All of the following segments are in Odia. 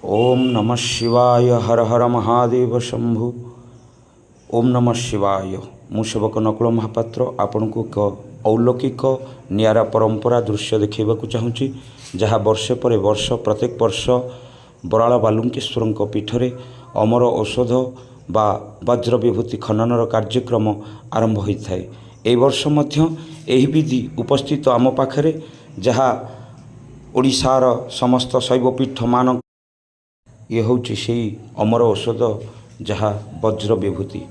ଓମ୍ ନମଃ ଶିବାୟ, ହର ହର ମହାଦେବ ଶମ୍ଭୁ, ଓମ୍ ନମଃ ଶିବାୟ। ମୁଁ ସେବକ ନକୁଳ ମହାପାତ୍ର ଆପଣଙ୍କୁ ଏକ ଔଲୌକିକ ନିଆରା ପରମ୍ପରା ଦୃଶ୍ୟ ଦେଖାଇବାକୁ ଚାହୁଁଛି, ଯାହା ବର୍ଷେ ପରେ ବର୍ଷ ପ୍ରତ୍ୟେକ ବର୍ଷ ବରାଳ ବାଲୁଙ୍କେଶ୍ୱରଙ୍କ ପୀଠରେ ଅମର ଔଷଧ ବା ବଜ୍ର ବିଭୂତି ଖନନର କାର୍ଯ୍ୟକ୍ରମ ଆରମ୍ଭ ହୋଇଥାଏ। ଏହି ବର୍ଷ ମଧ୍ୟ ଏହି ବିଧି ଉପସ୍ଥିତ ଆମ ପାଖରେ, ଯାହା ଓଡ଼ିଶାର ସମସ୍ତ ଶୈବପୀଠମାନ। ଇଏ ହେଉଛି ସେଇ ଅମର ଔଷଧ, ଯାହା ବଜ୍ର ବିଭୂତି।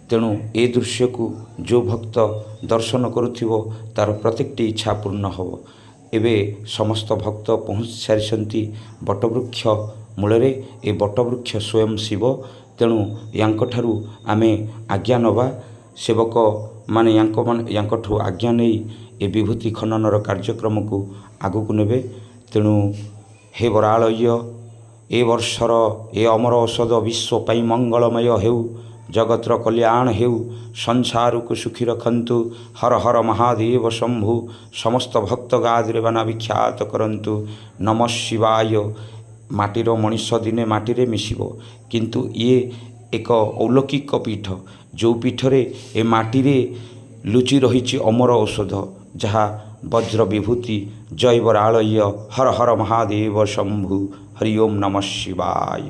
ତେଣୁ ଏ ଦୃଶ୍ୟକୁ ଯେଉଁ ଭକ୍ତ ଦର୍ଶନ କରୁଥିବ, ତା'ର ପ୍ରତ୍ୟେକଟି ଇଚ୍ଛା ପୂର୍ଣ୍ଣ ହେବ। ଏବେ ସମସ୍ତ ଭକ୍ତ ପହଞ୍ଚି ସାରିଛନ୍ତି ବଟବୃକ୍ଷ ମୂଳରେ। ଏ ବଟବୃକ୍ଷ ସ୍ୱୟଂ ଶିବ। ତେଣୁ ୟାଙ୍କଠାରୁ ଆମେ ଆଜ୍ଞା ନେବା। ସେବକମାନେ ୟାଙ୍କ ୟାଙ୍କଠୁ ଆଜ୍ଞା ନେଇ ଏ ବିଭୂତି ଖନନର କାର୍ଯ୍ୟକ୍ରମକୁ ଆଗକୁ ନେବେ। ତେଣୁ ହେ ବରାଳୟ, ଏ ବର୍ଷର ଏ ଅମର ଔଷଧ ବିଶ୍ୱ ପାଇଁ ମଙ୍ଗଳମୟ ହେଉ, ଜଗତର କଲ୍ୟାଣ ହେଉ, ସଂସାରକୁ ସୁଖୀ ରଖନ୍ତୁ। ହର ହର ମହାଦେବ ଶମ୍ଭୁ। ସମସ୍ତ ଭକ୍ତ ଗାଦିରେ ବାନା ବିଖ୍ୟାତ କରନ୍ତୁ। ନମ ଶିବାୟ। ମାଟିର ମଣିଷ ଦିନେ ମାଟିରେ ମିଶିବ, କିନ୍ତୁ ଇଏ ଏକ ଔଲୌକିକ ପୀଠ, ଯେଉଁ ପୀଠରେ ଏ ମାଟିରେ ଲୁଚି ରହିଛି ଅମର ଔଷଧ, ଯାହା ବଜ୍ର ବିଭୂତି। ଜୟ ବରାଳୟ, ହର ହର ମହାଦେବ ଶମ୍ଭୁ, ହରି ଓମ୍ ନମ ଶିବାୟ।